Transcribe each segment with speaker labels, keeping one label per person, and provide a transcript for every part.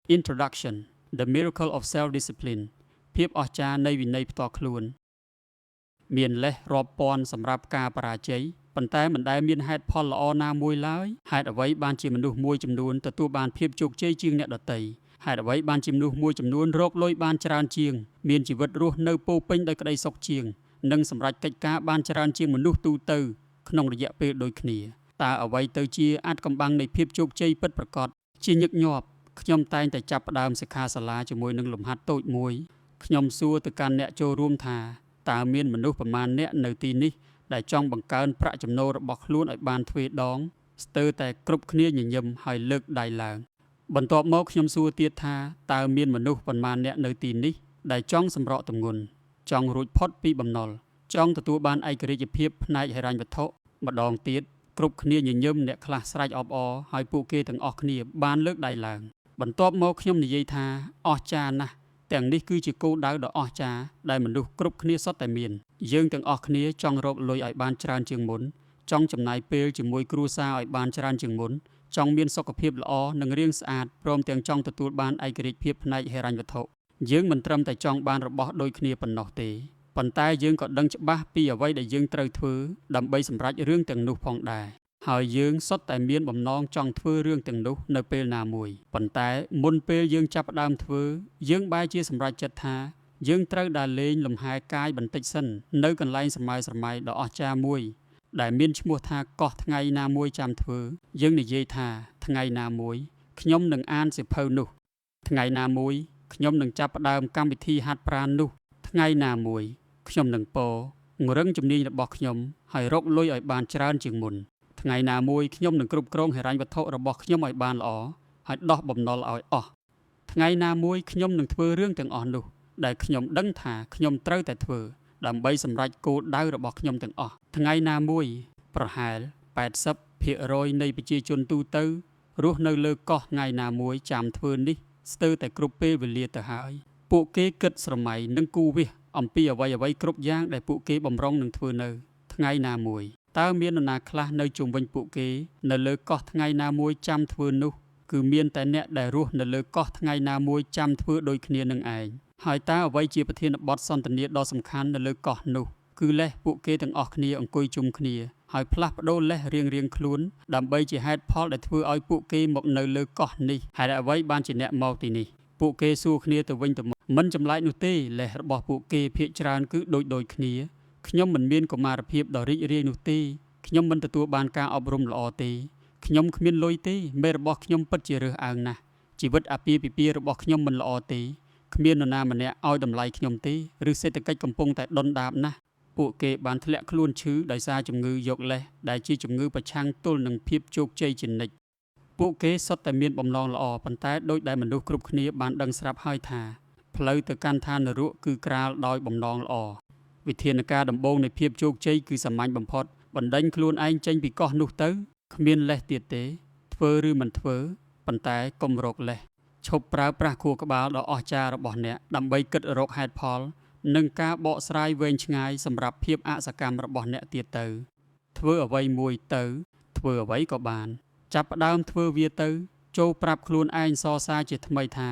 Speaker 1: Introduction: The Miracle of Self Discipline ភាពអស្ចារ្យនៃវិន័យផ្ទាល់ខ្លួន មានលេសរាប់ពាន់សម្រាប់ការបរាជ័យប៉ុន្តែមិនដែលមានហេតុផលល្អណាមួយឡើយហេតុអ្វីបានជាមនុស្សមួយចំនួនទទួលបានភាពជោគជ័យជាងអ្នកដទៃហេតុអ្វីបានជាមនុស្សមួយចំនួនរកលុយបានច្រើនជាងមានជីវិតរស់នៅពោរពេញដោយក្តីសុខជាងនិងសម្រេចកិច្ចការបានច្រើនជាងមនុស្សទូទៅក្នុងរយៈពេលដូចគ្នាតើអ្វីទៅជាអាថ៌កំបាំងនៃភាពជោគជ័យពិតប្រាកដជាញឹកញាប់ខ្ញុំតែងតែចាប់ផ្ដើមសិក្ខាសាលាជាមួយនឹងលំហាត់តូចមួយខ្ញុំសួរទៅកាន់អ្នកចូលរួមថាតើមានមនុស្សប៉ុន្មាននាក់នៅទីនេះដែលចង់បង្កើនប្រាក់ចំណូលរបស់ខ្លួនឲ្យបានទ្វេដងស្ទើរតែគ្រប់គ្នាញញឹមហើយលើកដៃឡើងបន្ទាប់មកខ្ញុំសួរទៀតថាតើមានមនុស្សប៉ុន្មាននាក់នៅទីនេះដែលចង់សម្រកទម្ងន់ចង់រួចផុតពីបំណុលចង់ទទួលបានឯករាជ្យភាពផ្នែកហិរញ្ញវត្ថុម្ដងទៀតគ្រប់គ្នាញញឹមអ្នកខ្លះស្រែកអបអរហើយពួកគេទាំងអស់គ្នាបានលើកដៃឡើងបន្ទាប់មកខ្ញុំនិយាយថាអស្ចារ្យណាស់ទាំងនេះគឺជាគោលដៅដ៏អស្ចារ្យដែលមនុស្សគ្រប់គ្នាសុទ្ធតែមានយើងទាំងអស់គ្នាចង់រកលុយឲ្យបានច្រើនជាងមុនចង់ចំណាយពេលជាមួយគ្រួសារឲ្យបានច្រើនជាងមុនចង់មានសុខភាពល្អនិងរាងស្អាតព្រមទាំងចង់ទទួលបានឯករាជ្យភាពផ្នែកហិរញ្ញវត្ថុយើងមិនត្រឹមតែចង់បានរបស់ដូចគ្នាប៉ុណ្ណោះទេប៉ុន្តែយើងក៏ដឹងច្បាស់ពីអ្វីដែលយើងត្រូវធ្វើដើម្បីសម្រេចរឿងទាំងនោះផងដែរហើយយើងសុទ្ធតែមានបំណងចង់ធ្វើរឿងទាំងនោះនៅពេលណាមួយប៉ុន្តែមុនពេលយើងចាប់ផ្ដើមធ្វើយើងបែរជាសម្រេចចិត្តថាយើងត្រូវដើរលេងលំហែកាយបន្តិចសិននៅកន្លែងស្រមើស្រមៃដ៏អស្ចារ្យមួយដែលមានឈ្មោះថាកោះថ្ងៃណាមួយចាំធ្វើយើងនិយាយថាថ្ងៃណាមួយខ្ញុំនឹងអានសៀវភៅនោះថ្ងៃណាមួយខ្ញុំនឹងចាប់ផ្ដើមកម្មវិធីហាត់ប្រាណនោះថ្ងៃណាមួយខ្ញុំនឹងពង្រឹងជំនាញរបស់ខ្ញុំហើយរកលុយឲ្យបានច្រើនជាងមុនថ្ងៃណាមួយខ្ញុំនឹងគ្រប់គ្រងហិរញ្ញវត្ថុរបស់ខ្ញុំឲ្យបានល្អហើយដោះបំណុលឲ្យអស់ថ្ងៃណាមួយខ្ញុំនឹងធ្វើរឿងទាំងអស់នោះដែលខ្ញុំដឹងថាខ្ញុំត្រូវតែធ្វើដើម្បីសម្រេចគោលដៅរបស់ខ្ញុំទាំងអស់ថ្ងៃណាមួយប្រហែល80%នៃប្រជាជនទូទៅរស់នៅលើកោះថ្ងៃណាមួយចាំធ្វើនេះស្ទើរតែគ្រប់ពេលវេលាទៅហើយពួកគេគិតស្រមៃនិងគូវិសអំពីអ្វីៗគ្រប់យ៉ាងដែលពួកគេបំរុងនឹងធ្វើនៅថ្ងៃណាមួយតើមាននរណាខ្លះនៅជុំវិញពួកគេនៅលើកោះថ្ងៃណាមួយចាំធ្វើនោះគឺមានតែអ្នកដែលរស់នៅលើកោះថ្ងៃណាមួយចាំធ្វើដូចគ្នានឹងឯងហើយតើអ្វីជាប្រធានបទសន្ទនាដ៏សំខាន់នៅលើកោះនោះគឺលេសពួកគេទាំងអស់គ្នាអង្គុយជុំគ្នាហើយផ្លាស់ប្ដូរលេសរៀងៗខ្លួនដើម្បីជាហេតុផលដែលធ្វើឲ្យពួកគេមកនៅលើកោះនេះហេតុអ្វីបានជាអ្នកមកទីនេះពួកគេសួរគ្នាទៅវិញទៅមកមិនចម្លែកនោះទេលេសរបស់ពួកគេភាគច្រើនគឺដូចៗគ្នាខ្ញុំមិនមានកុមារភាពដ៏រីករាយនោះទេខ្ញុំមិនទទួលបានការអប់រំល្អទេខ្ញុំគ្មានលុយទេមេរបស់ខ្ញុំពិតជារើសអើងណាស់ជីវិតអាពាហ៍ពិពាហ៍របស់ខ្ញុំមិនល្អទេគ្មាននរណាម្នាក់ឲ្យតម្លៃខ្ញុំទេឬសេដ្ឋកិច្ចកំពុងតែដុនដាបណាស់ពួកគេបានធ្លាក់ខ្លួនឈឺដោយសារជំងឺយកលេសដែលជាជំងឺប្រឆាំងទល់នឹងភាពជោគជ័យជានិច្ចពួកគេសុទ្ធតែមានបំណងល្អប៉ុន្តែដូចដែលមនុស្សគ្រប់គ្នាបានដឹងស្រាប់ហើយថាផ្លូវទៅកាន់ឋាននរកគឺក្រាលដោយបំណងល្អវិធានការដំបូងនៃភាពជោគជ័យគឺសាមញ្ញបំផុតបណ្ដេញខ្លួនឯងចេញពីកោះនោះទៅគ្មានលេសទៀតទេធ្វើឬមិនធ្វើប៉ុន្តែកុំរកលេសឈប់ប្រើប្រាស់ខួរក្បាលដ៏អស្ចារ្យរបស់អ្នកដើម្បីគិតរកហេតុផលនិងការបកស្រាយវែងឆ្ងាយសម្រាប់ភាពអសកម្មរបស់អ្នកទៀតទៅធ្វើអ្វីមួយទៅធ្វើអ្វីក៏បានចាប់ផ្ដើមធ្វើវាទៅចូលប្រាប់ខ្លួនឯងសរសើរជាថ្មីថា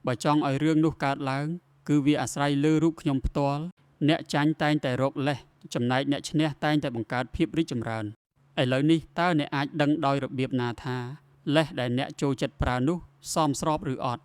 Speaker 1: បើចង់ឲ្យរឿងនោះកើតឡើងគឺវាអាស្រ័យលើរូបខ្ញុំផ្ទាល់អ្នកចាញ់តែងតែរកលេសចំណែកអ្នកឈ្នះតែងតែបង្កើតភាពរីកចម្រើនឥឡូវនេះតើអ្នកអាចដឹងដោយរបៀបណាថាលេសដែលអ្នកចូលចិត្តប្រើនោះសមស្របឬអត់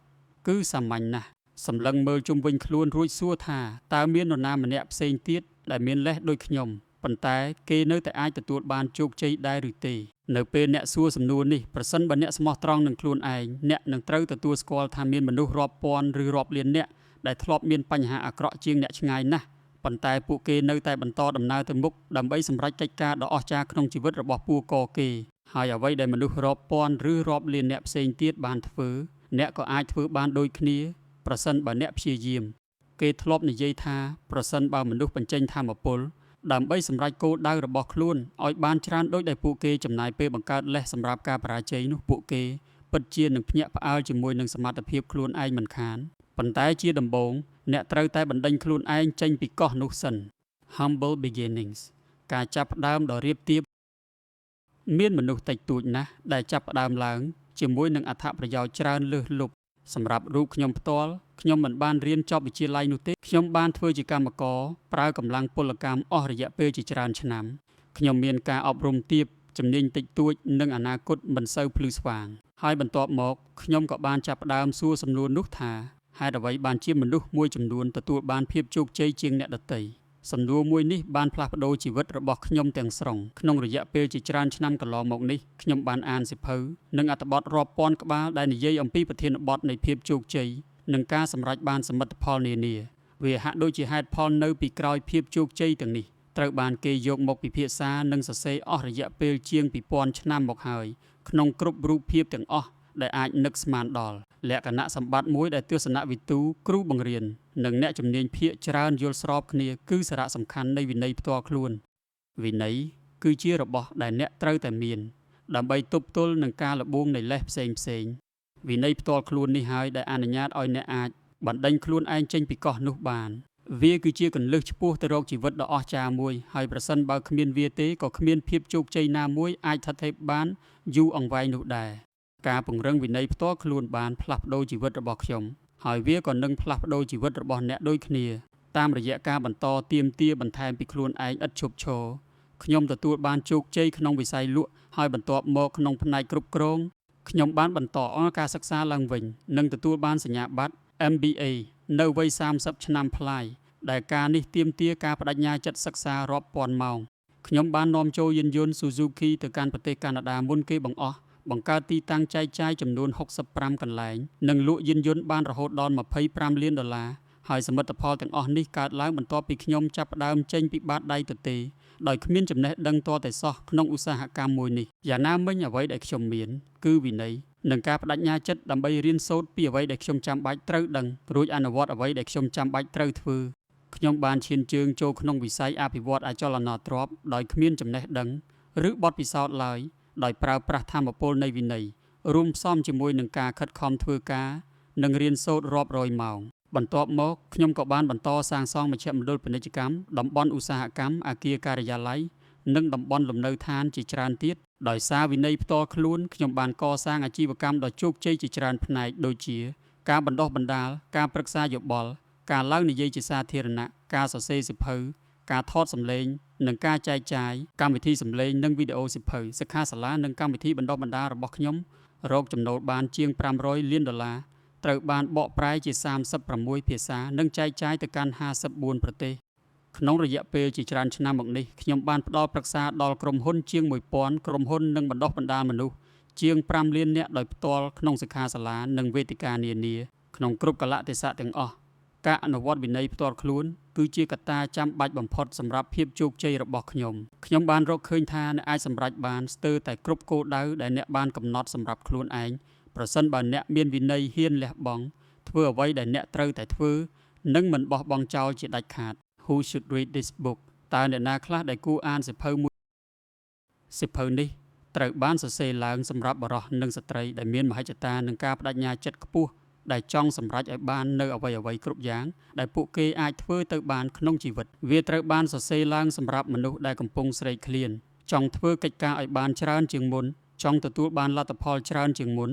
Speaker 1: គឺសាមញ្ញណាស់សម្លឹងមើលជុំវិញខ្លួនរួចសួរថាតើមាននរណាម្នាក់ផ្សេងទៀតដែលមានលេសដូចខ្ញុំប៉ុន្តែគេនៅតែអាចទទួលបានជោគជ័យដែរឬទេនៅពេលអ្នកសួរសំណួរនេះប្រសិនបើអ្នកស្មោះត្រង់នឹងខ្លួនឯងអ្នកនឹងត្រូវទទួលស្គាល់ថាមានមនុស្សរាប់ពាន់ឬរាប់លានអ្នកដែលធ្លាប់មានបញ្ហាអាក្រក់ជាងអ្នកឆ្ងាយណាស់ប៉ុន្តែពួកគេនៅតែបន្តដំណើរទៅមុខដើម្បីសម្រេចកិច្ចការដ៏អស្ចារ្យក្នុងជីវិតរបស់ពួកគេហើយអ្វីដែលមនុស្សរាប់ពាន់ឬរាប់លានអ្នកផ្សេងទៀតបានធ្វើអ្នកក៏អាចធ្វើបានដូចគ្នាប្រសិនបើអ្នកព្យាយាមគេធ្លាប់និយាយថាប្រសិនបើមនុស្សបញ្ចេញថាមពលដើម្បីសម្រេចគោលដៅរបស់ខ្លួនឲ្យបានច្រើនដូចដែលពួកគេចំណាយពេលបង្កើតលេសសម្រាប់ការបរាជ័យនោះពួកគេពិតជានឹងភ្ញាក់ផ្អើលជាមួយនឹងសមត្ថភាពខ្លួនឯងមិនខានប៉ុន្តែជាដំបូងអ្នកត្រូវតែបណ្ដេញខ្លួនឯងចេញពីកោះនោះសិន Humble beginnings ការចាប់ផ្ដើមដ៏រាបទាបមានមនុស្សតិចតួចណាស់ដែលចាប់ផ្ដើមឡើងជាមួយនឹងអត្ថប្រយោជន៍ច្រើនលើសលប់ សម្រាប់រូបខ្ញុំផ្ទាល់ខ្ញុំមិនបានរៀនចប់វិទ្យាល័យនោះទេខ្ញុំបានធ្វើជាកម្មករប្រើកម្លាំងពលកម្មអស់រយៈពេលជាច្រើនឆ្នាំខ្ញុំមានការអប់រំទាបជំនាញតិចតួចនិងអនាគតមិនសូវភ្លឺស្វាងហើយបន្ទាប់មកខ្ញុំក៏បានចាប់ផ្ដើមសួរសំណួរនោះថាហេតុអ្វីបានជាមនុស្សមួយចំនួនទទួលបានភាពជោគជ័យជាងអ្នកដទៃសំណួរមួយនេះបានផ្លាស់ប្ដូរជីវិតរបស់ខ្ញុំទាំងស្រុងក្នុងរយៈពេលជាច្រើនឆ្នាំកន្លងមកនេះខ្ញុំបានអានសៀវភៅនិងអត្ថបទរាប់ពាន់ក្បាលដែលនិយាយអំពីប្រធានបទនៃភាពជោគជ័យនិងការសម្រេចបានសមិទ្ធផលនានាវាហាក់ដូចជាហេតុផលនៅពីក្រោយភាពជោគជ័យទាំងនេះត្រូវបានគេយកមកពិភាក្សានិងសរសេរអស់រយៈពេលជាង2000ឆ្នាំមកហើយក្នុងគ្រប់រូបភាពទាំងអស់ដែលអាចនឹកស្មានដល់លក្ខណៈសម្បត្តិមួយដែលទស្សនវិទូគ្រូបង្រៀននិងអ្នកជំនាញភាគច្រើនយល់ស្របគ្នាគឺសារៈសំខាន់នៃវិន័យផ្ទាល់ខ្លួនវិន័យគឺជារបស់ដែលអ្នកត្រូវតែមានដើម្បីទប់ទល់នឹងការល្បួងនៃលេសផ្សេងផ្សេងវិន័យផ្ទាល់ខ្លួននេះហើយដែលអនុញ្ញាតឲ្យអ្នកអាចបណ្ដេញខ្លួនឯងចេញពីកោះនោះបានវាគឺជាគន្លឹះឆ្ពោះទៅរកជីវិតដ៏អស្ចារ្យមួយហើយប្រសិនបើគ្មានវាទេក៏គ្មានភាពជោគជ័យណាមួយអាចស្ថិតស្ថេរបានយូរអង្វែងនោះដែរការពង្រឹងវិន័យផ្ទាល់ខ្លួនបានផ្លាស់ប្ដូរជីវិតរបស់ខ្ញុំហើយវាក៏នឹងផ្លាស់ប្ដូរជីវិតរបស់អ្នកដូចគ្នាតាមរយៈការបន្តទាមទារបន្ថែមពីខ្លួនឯងឥតឈប់ឈរខ្ញុំទទួលបានជោគជ័យក្នុងវិស័យលក់ហើយបន្ទាប់មកក្នុងផ្នែកគ្រប់គ្រងខ្ញុំបានបន្តការសិក្សាឡើងវិញនិងទទួលបានសញ្ញាបត្រ MBA នៅវ័យ30ឆ្នាំប្លាយដែលការនេះទាមទារការប្តេជ្ញាចិត្តសិក្សារាប់ពាន់ម៉ោងខ្ញុំបាននាំចូលយានយន្ត Suzuki ទៅកាន់ប្រទេសកាណាដាមុនគេបង្អស់បង្កើតទីតាំងចែកចាយចំនួន65កន្លែងនិងលក់យានយន្តបានរហូតដល់25លានដុល្លារហើយសមិទ្ធផលទាំងអស់នេះកើតឡើងបន្ទាប់ពីខ្ញុំចាប់ផ្ដើមចេញពីបាតដៃទទេដោយគ្មានចំណេះដឹងទាល់តែសោះក្នុងឧស្សាហកម្មមួយនេះយ៉ាងណាមិញអ្វីដែលខ្ញុំមានគឺវិន័យនិងការប្តេជ្ញាចិត្តដើម្បីរៀនសូត្រពីអ្វីដែលខ្ញុំចាំបាច់ត្រូវដឹងរួចអនុវត្តអ្វីដែលខ្ញុំចាំបាច់ត្រូវធ្វើខ្ញុំបានឈានជើងចូលក្នុងវិស័យអភិវឌ្ឍអចលនទ្រព្យដោយគ្មានចំណេះដឹងឬបទពិសោធន៍ឡើយដោយប្រើប្រាស់ថាមពលនៃវិន័យរួមផ្សំជាមួយនឹងការខិតខំធ្វើការនិងរៀនសូត្ររាប់រយម៉ោងបន្ទាប់មកខ្ញុំក៏បានបន្តសាងសង់មជ្ឈមណ្ឌលពាណិជ្ជកម្មតំបន់ឧស្សាហកម្មអគារការិយាល័យនិងតំបន់លំនៅឋានជាច្រើនទៀតដោយសារវិន័យផ្ទាល់ខ្លួនខ្ញុំបានកសាងអាជីវកម្មដ៏ជោគជ័យជាច្រើនផ្នែកដូចជាការបណ្ដុះបណ្ដាលការប្រឹក្សាយោបល់ការឡើងនិយាយជាសាធារណៈការសរសេរសៀវភៅការថតសម្លេងនិងការចែកចាយកម្មវិធីសម្លេងនិងវីដេអូសៀវភៅសិក្ខាសាលានិងកម្មវិធីបណ្ដុះបណ្ដាលរបស់ខ្ញុំរកចំណូលបានជាង500លានដុល្លារត្រូវបានបកប្រែជា36ភាសានិងចែកចាយទៅកាន់54ប្រទេសក្នុងរយៈពេលជាច្រើនឆ្នាំមកនេះខ្ញុំបានផ្ដល់ប្រឹក្សាដល់ក្រុមហ៊ុនជាង1000ក្រុមហ៊ុននិងបណ្ដុះបណ្ដាលមនុស្សជាង5លាននាក់ដោយផ្ទាល់ក្នុងសិក្ខាសាលានិងវេទិកានានាក្នុងគ្រប់កាលៈទេសៈទាំងអស់ការអនុវត្តវិន័យផ្ទាល់ខ្លួនគឺជាកត្តាចាំបាច់បំផុតសម្រាប់ភាពជោគជ័យរបស់ខ្ញុំខ្ញុំបានរកឃើញថាអ្នកអាចសម្រេចបានស្ទើរតែគ្រប់គោលដៅដែលអ្នកបានកំណត់សម្រាប់ខ្លួនឯងប្រសិនបើអ្នកមានវិន័យហ៊ានលះបង់ធ្វើអ្វីដែលអ្នកត្រូវតែធ្វើនិងមិនបោះបង់ចោលជាដាច់ខាត Who should read this book តើអ្នកណាខ្លះដែលគួរអានសៀវភៅមួយសៀវភៅនេះត្រូវបានសរសេរឡើងសម្រាប់បុរសនិងស្ត្រីដែលមានមហិច្ឆតានិងការប្តេជ្ញាចិត្តខ្ពស់ដែលចង់សម្រេចឲ្យបាននូវអ្វីៗគ្រប់យ៉ាងដែលពួកគេអាចធ្វើទៅបានក្នុងជីវិតវាត្រូវបានសរសេរឡើងសម្រាប់មនុស្សដែលកំពុងស្រេកឃ្លានចង់ធ្វើកិច្ចការឲ្យបានច្រើនជាងមុនចង់ទទួលបានលទ្ធផលច្រើនជាងមុន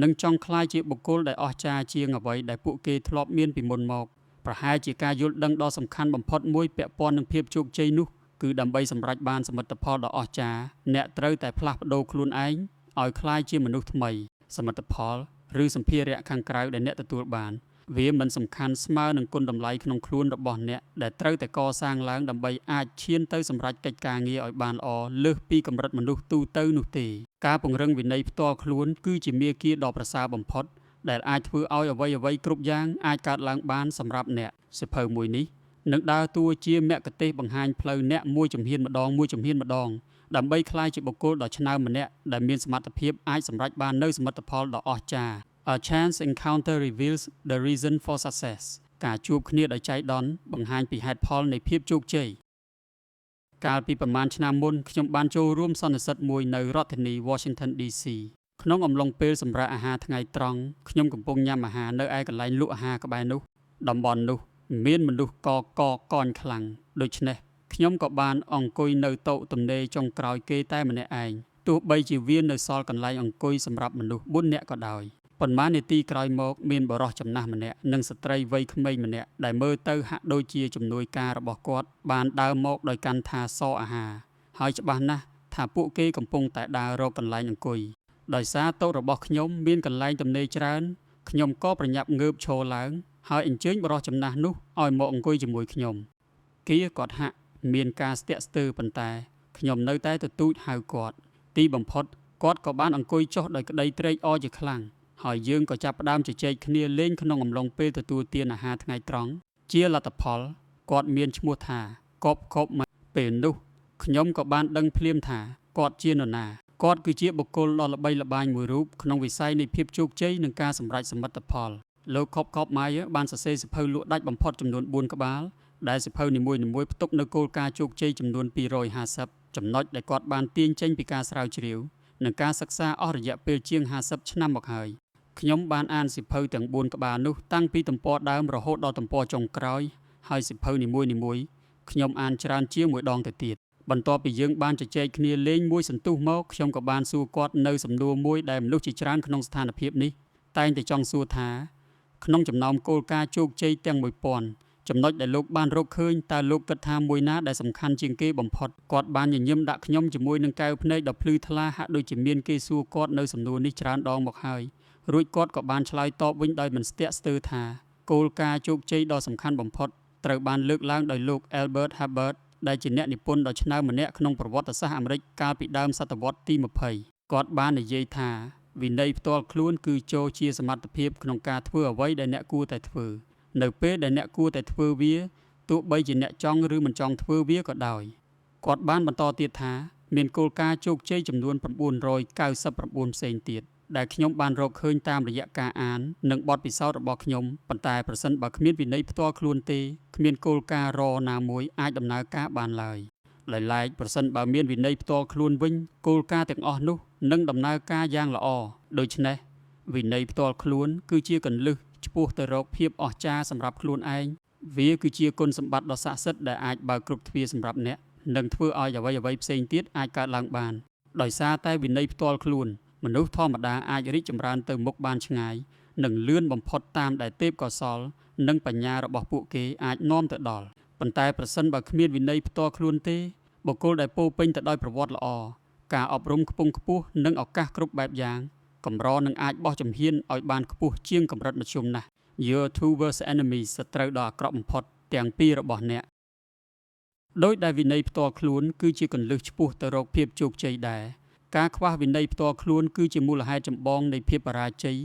Speaker 1: និងចង់ក្លាយជាបុគ្គលដែលអស្ចារ្យជាងអ្វីដែលពួកគេធ្លាប់មានពីមុនមកប្រហែលជាការយល់ដឹងដ៏សំខាន់បំផុតមួយពាក់ព័ន្ធនឹងភាពជោគជ័យនោះគឺដើម្បីសម្រេចបានសមិទ្ធផលដ៏អស្ចារ្យអ្នកត្រូវតែផ្លាស់ប្ដូរខ្លួនឯងឲ្យក្លាយជាមនុស្សថ្មីសមិទ្ធផលឬសម្ភារៈខាងក្រៅដែលអ្នកទទួលបានវាមិនសំខាន់ស្មើនឹងគុណតម្លៃក្នុងខ្លួនរបស់អ្នកដែលត្រូវតែកសាងឡើងដើម្បីអាចឈានទៅសម្រេចកិច្ចការងារឲ្យបានល្អលើសពីកម្រិតមនុស្សទូទៅនោះទេការពង្រឹងវិន័យផ្ទាល់ខ្លួនគឺជាមាគ៌ាដ៏ប្រសើរបំផុតដែលអាចធ្វើឲ្យអ្វីៗគ្រប់យ៉ាងអាចកើតឡើងបានសម្រាប់អ្នកសៀវភៅមួយនេះនឹងដើរតួជាមគ្គុទ្ទេសក៍បង្ហាញផ្លូវអ្នកមួយជំហានម្ដងមួយជំហានម្ដងដើម្បីក្លាយជាបុគ្គលដ៏ឆ្នើមម្នាក់ដែលមានសមត្ថភាពអាចសម្រេចបាននូវសមិទ្ធផលដ៏អស្ចារ្យ A chance encounter reveals the reason for success ការជួបគ្នាដោយចៃដន្យបង្ហាញពីហេតុផលនៃភាពជោគជ័យកាលពីប្រមាណឆ្នាំមុនខ្ញុំបានចូលរួមសន្និសីទមួយនៅរដ្ឋធានី Washington DC ក្នុងអំឡុងពេលសម្រាកអាហារថ្ងៃត្រង់ខ្ញុំកំពុងញ៉ាំអាហារនៅឯកន្លែងលក់អាហារក្បែរនោះតំបន់នោះមានមនុស្សកកកនខ្លាំងដូច្នេះខ្ញុំក៏បានអង្គុយនៅតុទំនេរចុងក្រោយគេតែម្នាក់ឯងទោះបីជាវានៅសល់កន្លែងអង្គុយសម្រាប់មនុស្ស4នាក់ក៏ដោយ ប៉ុន្មាននាទីក្រោយមកមានបុរសចំណាស់ម្នាក់និងស្ត្រីវ័យក្មេងម្នាក់ដែលមើលទៅហាក់ដូចជាជំនួយការរបស់គាត់បានដើរមកដោយកាន់ថាសអាហារហើយច្បាស់ណាស់ថាពួកគេកំពុងតែដើររកកន្លែងអង្គុយដោយសារតុរបស់ខ្ញុំមានកន្លែងទំនេរច្រើនខ្ញុំក៏ប្រញាប់ងើបឈរឡើងហើយអញ្ជើញបុរសចំណាស់នោះឲ្យមកអង្គុយជាមួយខ្ញុំគៀគាត់ហាក់មានការស្ទាក់ស្ទើរប៉ុន្តែខ្ញុំនៅតែទទូចហៅគាត់ទីបំផុតគាត់ក៏បានអង្គុយចុះដោយក្តីត្រេកអរជាខ្លាំងហើយយើងក៏ចាប់ផ្ដើមជជែកគ្នាលេងក្នុងអំឡុងពេលទទួលទានអាហារថ្ងៃត្រង់ជាលទ្ធផលគាត់មានឈ្មោះថាកបកបពេលនោះខ្ញុំក៏បានដឹងភ្លាមថាគាត់ជានរណាគាត់គឺជាបុគ្គលដ៏ល្បីល្បាញមួយរូបក្នុងវិស័យនៃភាពជោគជ័យនិងការសម្រេចសមិទ្ធផលលោកខបខបម៉ាយបានសរសេរសៀវភៅលក់ដាច់បំផុតចំនួន4ក្បាលដែលសៀវភៅនីមួយៗផ្ទុកនូវគោលការណ៍ជោគជ័យចំនួន250ចំណុចដែលគាត់បានទាញចេញពីការស្រាវជ្រាវនិងការសិក្សាអស់រយៈពេលជាង50ឆ្នាំមកហើយខ្ញុំបានអានសៀវភៅទាំង4ក្បាលនោះតាំងពីទំព័រដើមរហូតដល់ទំព័រចុងក្រោយហើយសៀវភៅនីមួយៗខ្ញុំអានច្រើនជាងមួយដងទៅទៀតបន្ទាប់ពីយើងបានជជែកគ្នាលេងមួយសន្ទុះមកខ្ញុំក៏បានសួរគាត់នៅសំណួរមួយដែលមនុស្សជាច្រើនក្នុងស្ថានភាពនេះតែងតែចង់សួរថាក្នុងចំណោមគោលការណ៍ជោគជ័យទាំង1000ចំណុចដែលលោកបានរកឃើញតើលោកគិតថាមួយណាដែលសំខាន់ជាងគេបំផុតគាត់បានញញឹមដាក់ខ្ញុំជាមួយនឹងកែវភ្នែកដ៏ភ្លឺថ្លាហាក់ដូចជាមានគេសួរគាត់នៅសំណួរនេះច្រើនដងមកហើយរួចគាត់ក៏បានឆ្លើយតបវិញដោយមិនស្ទាក់ស្ទើរថាគោលការណ៍ជោគជ័យដ៏សំខាន់បំផុតត្រូវបានលើកឡើងដោយលោក Elbert Hubbard ដែលជាអ្នកនិពន្ធដ៏ឆ្នើមម្នាក់ក្នុងប្រវត្តិសាស្ត្រអាមេរិកកាលពីដើមសតវត្សទី20គាត់បាននិយាយថាវិន័យផ្ទាល់ខ្លួនគឺចូលជាសមត្ថភាពក្នុងការធ្វើអ្វីដែលអ្នកគួរតែធ្វើនៅពេលដែលអ្នកគួរតែធ្វើវាទោះបីជាអ្នកចង់ឬមិនចង់ធ្វើវាក៏ដោយគាត់បានបន្តទៀតថាមានគោលការណ៍ជោគជ័យចំនួន999ផ្សេងទៀតដែលខ្ញុំបានរកឃើញតាមរយៈការអាននិងបទពិសោធន៍របស់ខ្ញុំប៉ុន្តែប្រសិនបើគ្មានវិន័យផ្ទាល់ខ្លួនទេគ្មានគោលការណ៍រណាមួយអាចដំណើរការបានឡើយដោយឡែកប្រសិនបើមានវិន័យផ្ទាល់ខ្លួនវិញគោលការណ៍ទាំងអស់នោះនឹងដំណើរការយ៉ាងល្អដូច្នេះវិន័យផ្ទាល់ខ្លួនគឺជាគន្លឹះឆ្ពោះទៅរកភាពអស្ចារ្យសម្រាប់ខ្លួនឯងវាគឺជាគុណសម្បត្តិដ៏ស័ក្តិសិទ្ធិដែលអាចបើកគ្រប់ទ្វារសម្រាប់អ្នកនិងធ្វើឲ្យអ្វីៗផ្សេងទៀតអាចកើតឡើងបានដោយសារតែវិន័យផ្ទាល់ខ្លួនមនុស្សធម្មតាអាចរីកចម្រើនទៅមុខបានឆ្ងាយនិងលឿនបំផុតតាមដែលទេពកោសល្យនិងបញ្ញារបស់ពួកគេអាចនាំទៅដល់ប៉ុន្តែប្រសិនបើគ្មានវិន័យផ្ទាល់ខ្លួនទេបុគ្គលដែលពោពេញទៅដោយប្រវត្តិល្អការអប់រំខ្ពង់ខ្ពស់និងឱកាសគ្រប់បែបយ៉ាងកម្រនឹងអាចបោះជំហានឲ្យបានខ្ពស់ជាងកម្រិតមធ្យមណាស់ Your two worst enemies សត្រូវដ៏អាក្រក់បំផុតទាំងពីររបស់អ្នកដោយដែលវិន័យផ្ទាល់ខ្លួនគឺជាគន្លឹះឆ្ពោះទៅរកភាពជោគជ័យដែរការខ្វះវិន័យផ្ទាល់ខ្លួនគឺជាមូលហេតុចម្បងនៃភាពបរាជ័យ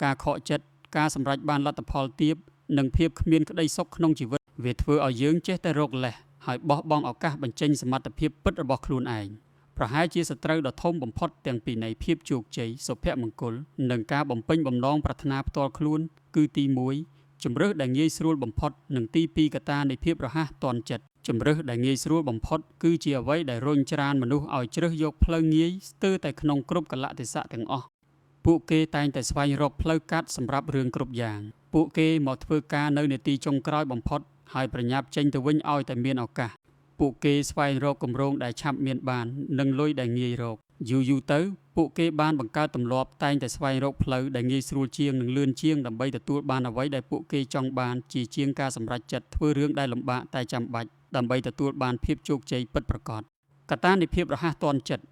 Speaker 1: ការខកចិត្តការសម្រេចបានលទ្ធផលទាបនិងភាពគ្មានក្តីសុខក្នុងជីវិតវាធ្វើឲ្យយើងចេះតែរកលេសហើយបោះបង់ឱកាសបញ្ចេញសមត្ថភាពពិតរបស់ខ្លួនឯងប្រហែលជាសត្រូវដ៏ធំបំផុតទាំងពីរនៃភាពជោគជ័យសុភមង្គលនិងការបំពេញបំណងប្រាថ្នាផ្ទាល់ខ្លួនគឺទី1ជម្រើសដែលងាយស្រួលបំផុតនិងទី2កត្តានៃភាពរហ័សទាន់ចិត្តជម្រើសដែលងាយស្រួលបំផុតគឺជាអ្វីដែលរុញច្រានមនុស្សឲ្យជ្រើសយកផ្លូវងាយស្ទើរតែក្នុងគ្រប់កាលៈទេសៈទាំងអស់ពួកគេតែងតែស្វែងរកផ្លូវកាត់សម្រាប់រឿងគ្រប់យ៉ាងពួកគេមកធ្វើការនៅនាទីចុងក្រោយបំផុតហើយប្រញាប់ចេញទៅវិញឲ្យតែមានឱកាសពួកគេស្វែងរកគម្រោងដែលឆាប់មានបាននិងលុយដែលងាយរកយូរៗទៅពួកគេបានបង្កើតទម្លាប់តែងតែស្វែងរកផ្លូវដែលងាយស្រួលជាងនិងលឿនជាងដើម្បីទទួលបានអ្វីដែលពួកគេចង់បានជាជាងការសម្រេចចិត្តធ្វើរឿងដែលលំបាកតែចាំបាច់ដើម្បីទទួលបានភាពជោគជ័យពិតប្រាកដកត្តានៃភាពរហ័សទាន់ចិត្ត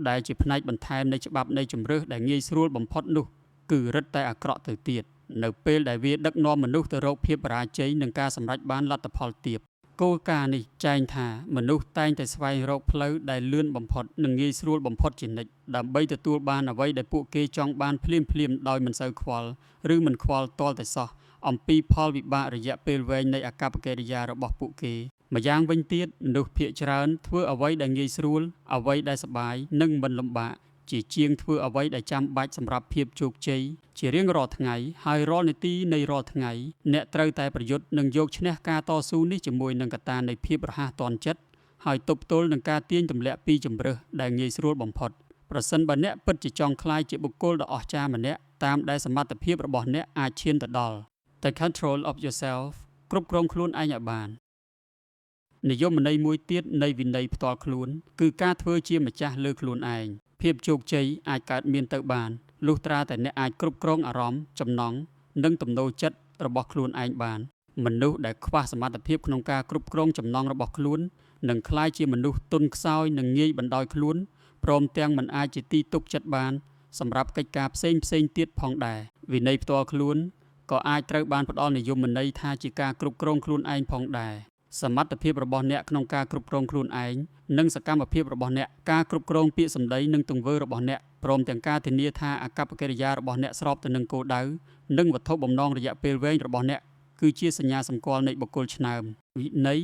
Speaker 1: ដែលជាផ្នែកបន្ថែមនៃច្បាប់នៃជម្រើសដែលងាយស្រួលបំផុតនោះគឺរឹតតែអាក្រក់ទៅទៀតនៅពេលដែលវាដឹកនាំមនុស្សទៅរកភាពបរាជ័យនិងការសម្រេចបានលទ្ធផលទាបគោលការណ៍នេះចែងថាមនុស្សតែងតែស្វែងរកផ្លូវដែលលឿនបំផុតនិងងាយស្រួលបំផុតជានិច្ចដើម្បីទទួលបានអ្វីដែលពួកគេចង់បានភ្លាមៗដោយមិនសូវខ្វល់ឬមិនខ្វល់ទាល់តែសោះអំពីផលវិបាករយៈពេលវែងនៃអាកប្បកិរិយារបស់ពួកគេម្យ៉ាងវិញទៀតមនុស្សភាគច្រើនធ្វើអ្វីដែលងាយស្រួលអ្វីដែលសប្បាយនិងមិនលំបាកជាជាងធ្វើអ្វីដែលចាំបាច់សម្រាប់ភាពជោគជ័យជារៀងរាល់ថ្ងៃហើយរាល់នាទីនៃរាល់ថ្ងៃអ្នកត្រូវតែប្រយុទ្ធនិងយកឈ្នះការតស៊ូនេះជាមួយនឹងកត្តានៃភាពរហ័សទាន់ចិត្តហើយទប់ទល់នឹងការទាញទម្លាក់ពីជម្រើសដែលងាយស្រួលបំផុតប្រសិនបើអ្នកពិតជាចង់ក្លាយជាបុគ្គលដ៏អស្ចារ្យម្នាក់តាមដែលសមត្ថភាពរបស់អ្នកអាចឈានទៅដល់ The control of yourself គ្រប់គ្រងខ្លួនឯងឲ្យបាននិយមន័យមួយទៀតនៃវិន័យផ្ទាល់ខ្លួនគឺការធ្វើជាម្ចាស់លើខ្លួនឯងភាពជោគជ័យអាចកើតមានទៅបាន លុះត្រាតែអ្នកអាចគ្រប់គ្រងអារម្មណ៍ ចំណង់ និងទំនោរចិត្តរបស់ខ្លួនឯងបាន មនុស្សដែលខ្វះសមត្ថភាពក្នុងការគ្រប់គ្រងចំណង់របស់ខ្លួន នឹងក្លាយជាមនុស្សទន់ខ្សោយនិងងាយបណ្ដោយខ្លួន ព្រមទាំងមិនអាចជាទីទុកចិត្តបានសម្រាប់កិច្ចការផ្សេងៗទៀតផងដែរ វិន័យផ្ទាល់ខ្លួនក៏អាចត្រូវបានផ្ដល់និយមន័យថាជាការគ្រប់គ្រងខ្លួនឯងផងដែរ សមត្ថភាពរបស់អ្នកក្នុងការគ្រប់គ្រងខ្លួនឯង និងសកម្មភាពរបស់អ្នក ការគ្រប់គ្រងពាក្យសម្ដីនិងទង្វើរបស់អ្នក ព្រមទាំងការធានាថាអាកប្បកិរិយារបស់អ្នកស្របទៅនឹងគោលដៅ និងវត្ថុបំណងរយៈពេលវែងរបស់អ្នក គឺជាសញ្ញាសម្គាល់នៃបុគ្គលឆ្នើម វិន័យ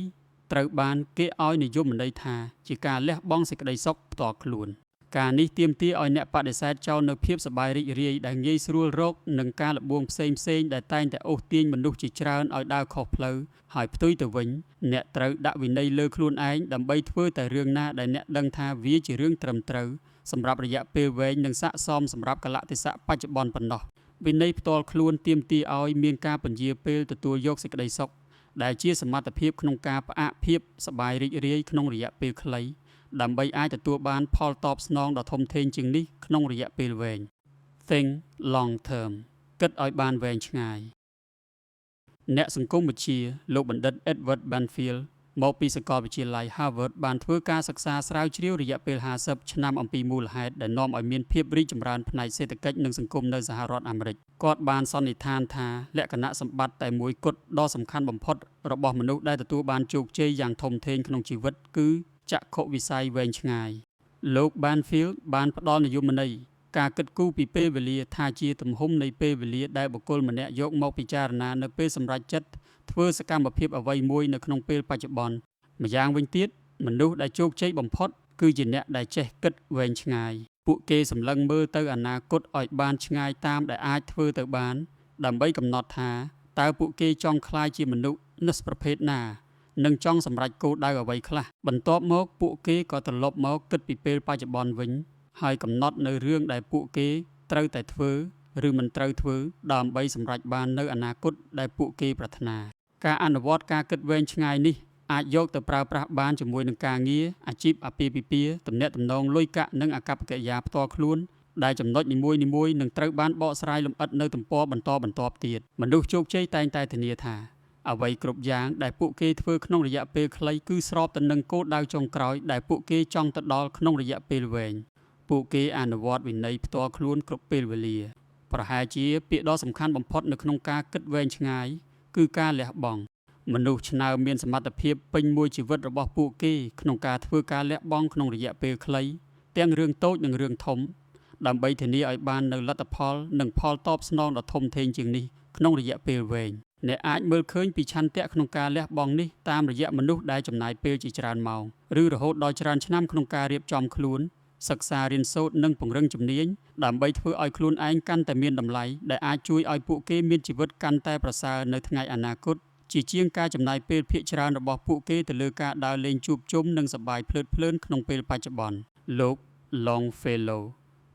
Speaker 1: ត្រូវបានគេឲ្យនិយមន័យថាជាការលះបង់សេចក្តីសុខផ្ទាល់ខ្លួន ការនេះទាមទារឲ្យអ្នកបដិសេធចោលនូវភាពសប្បាយរីករាយដែលងាយស្រួលរក និងការល្បួងផ្សេងៗដែលតែងតែអូសទាញមនុស្សជាច្រើនឲ្យដើរខុសផ្លូវ ហើយផ្ទុយទៅវិញ អ្នកត្រូវដាក់វិន័យលើខ្លួនឯងដើម្បីធ្វើតែរឿងណាដែលអ្នកដឹងថាវាជារឿងត្រឹមត្រូវសម្រាប់រយៈពេលវែងនិងស័ក្តិសមសម្រាប់កាលៈទេសៈបច្ចុប្បន្នប៉ុណ្ណោះ វិន័យផ្ទាល់ខ្លួនទាមទារឲ្យមានការពន្យារពេលទទួលយកសេចក្តីសុខ ដែលជាសមត្ថភាពក្នុងការផ្អាកភាពសប្បាយរីករាយក្នុងរយៈពេលខ្លី ដើម្បីអាចទទួលបានផលតបស្នងដ៏ធំធេងជាងនេះក្នុងរយៈពេលវែង Think long term គិតឲ្យបានវែងឆ្ងាយ អ្នកសង្គមវិទ្យាលោកបណ្ឌិត Edward Banfield មកពីសាកលវិទ្យាល័យ Harvard បានធ្វើការសិក្សាស្រាវជ្រាវរយៈពេល 50 ឆ្នាំអំពីមូលហេតុដែលនាំឲ្យមានភាពរីកចម្រើនផ្នែកសេដ្ឋកិច្ចនិងសង្គមនៅសហរដ្ឋអាមេរិក គាត់បានសន្និដ្ឋានថាលក្ខណៈសម្បត្តិតែមួយគត់ដ៏សំខាន់បំផុតរបស់មនុស្សដែលទទួលបានជោគជ័យយ៉ាងធំធេងក្នុងជីវិតគឺចក្ខុវិស័យវែងឆ្ងាយ លោក Banfield បានផ្ដល់និយមន័យការគិតគូរពីពេលវេលាថាជាទំហំនៃពេលវេលាដែលបុគ្គលម្នាក់យកមកពិចារណានៅពេលសម្រេចចិត្តធ្វើសកម្មភាពអ្វីមួយនៅក្នុងពេលបច្ចុប្បន្ន ម្យ៉ាងវិញទៀតមនុស្សដែលជោគជ័យបំផុតគឺជាអ្នកដែលចេះគិតវែងឆ្ងាយ ពួកគេសម្លឹងមើលទៅអនាគតឲ្យបានឆ្ងាយតាមដែលអាចធ្វើទៅបាន ដើម្បីកំណត់ថាតើពួកគេចង់ក្លាយជាមនុស្សប្រភេទណា និងចង់សម្រេចគោលដៅអ្វីខ្លះ បន្ទាប់មកពួកគេក៏ត្រឡប់មកគិតពីពេលបច្ចុប្បន្នវិញ ហើយកំណត់នូវរឿងដែលពួកគេត្រូវតែធ្វើ ឬមិនត្រូវធ្វើដើម្បីសម្រេចបាននូវអនាគតដែលពួកគេប្រាថ្នា ការអនុវត្តការគិតវែងឆ្ងាយនេះអាចយកទៅប្រើប្រាស់បានជាមួយនឹងការងារ អាជីព អាពាហ៍ពិពាហ៍ ទំនាក់ទំនងលុយកាក់និងអាកប្បកិរិយាផ្ទាល់ខ្លួន ដែលចំណុចនីមួយៗនឹងត្រូវបានបកស្រាយលម្អិតនៅទំព័របន្តបន្ទាប់ទៀត មនុស្សជោគជ័យតែងតែធានាថាអ្វីគ្រប់យ៉ាងដែលពួកគេធ្វើក្នុងរយៈពេលខ្លីគឺស្របទៅនឹងគោលដៅចុងក្រោយដែលពួកគេចង់ទៅដល់ក្នុងរយៈពេលវែង ពួកគេអនុវត្តវិន័យផ្ទាល់ខ្លួនគ្រប់ពេលវេលា ប្រហែលជាពាក្យដ៏សំខាន់បំផុតនៅក្នុងការគិតវែងឆ្ងាយគឺការលះបង់ មនុស្សឆ្នើមមានសមត្ថភាពពេញមួយជីវិតរបស់ពួកគេក្នុងការធ្វើការលះបង់ក្នុងរយៈពេលខ្លី ទាំងរឿងតូចនិងរឿងធំ ដើម្បីធានាឲ្យបាននូវលទ្ធផលនិងផលតបស្នងដ៏ធំធេងជាងនេះក្នុងរយៈពេលវែង អ្នកអាចមើលឃើញពីឆន្ទៈក្នុងការលះបង់នេះតាមរយៈមនុស្សដែលចំណាយពេលជាច្រើនម៉ោង ឬរហូតដល់ច្រើនឆ្នាំក្នុងការរៀបចំខ្លួន សិក្សារៀនសូត្រនិងពង្រឹងជំនាញ ដើម្បីធ្វើឲ្យខ្លួនឯងកាន់តែមានតម្លៃដែលអាចជួយឲ្យពួកគេមានជីវិតកាន់តែប្រសើរនៅថ្ងៃអនាគត ជាជាងការចំណាយពេលភាគច្រើនរបស់ពួកគេទៅលើការដើរលេងជួបជុំនិងសប្បាយភ្លើតភ្លើនក្នុងពេលបច្ចុប្បន្ន លោក Longfellow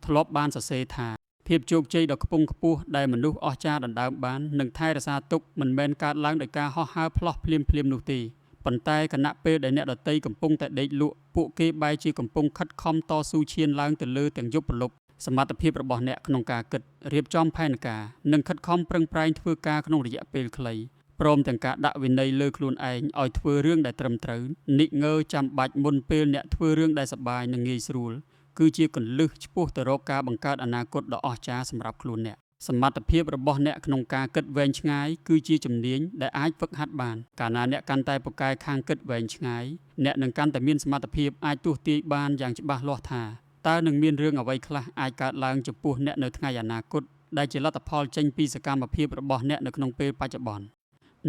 Speaker 1: ធ្លាប់បានសរសេរថាភាពជោគជ័យដ៏ខ្ពង់ខ្ពស់ដែលមនុស្សអស្ចារ្យដណ្ដើមបាននិងថែរក្សាទុកមិនមែនកើតឡើងដោយការហោះហើរផ្លោះភ្លាមៗនោះទេ ប៉ុន្តែខណៈពេលដែលអ្នកដទៃកំពុងតែដេកលក់ពួកគេបែរជាកំពុងខិតខំតស៊ូឈានឡើងទៅលើទាំងយប់ព្រលប់ សមត្ថភាពរបស់អ្នកក្នុងការគិត រៀបចំផែនការ និងខិតខំប្រឹងប្រែងធ្វើការក្នុងរយៈពេលខ្លី ព្រមទាំងការដាក់វិន័យលើខ្លួនឯងឲ្យធ្វើរឿងដែលត្រឹមត្រូវ និងើចាំបាច់មុនពេលអ្នកធ្វើរឿងដែលសប្បាយនិងងាយស្រួល គឺជាគន្លឹះឆ្ពោះទៅរកការបង្កើតអនាគតដ៏អស្ចារ្យសម្រាប់ខ្លួនអ្នក សមត្ថភាពរបស់អ្នកក្នុងការគិតវែងឆ្ងាយគឺជាជំនាញដែលអាចហ្វឹកហាត់បាន កាលណាអ្នកកាន់តែពូកែខាងគិតវែងឆ្ងាយ អ្នកនឹងកាន់តែមានសមត្ថភាពអាចទស្សន៍ទាយបានយ៉ាងច្បាស់លាស់ថាតើនឹងមានរឿងអ្វីខ្លះអាចកើតឡើងចំពោះអ្នកនៅថ្ងៃអនាគតដែលជាលទ្ធផលចេញពីសកម្មភាពរបស់អ្នកនៅក្នុងពេលបច្ចុប្បន្ន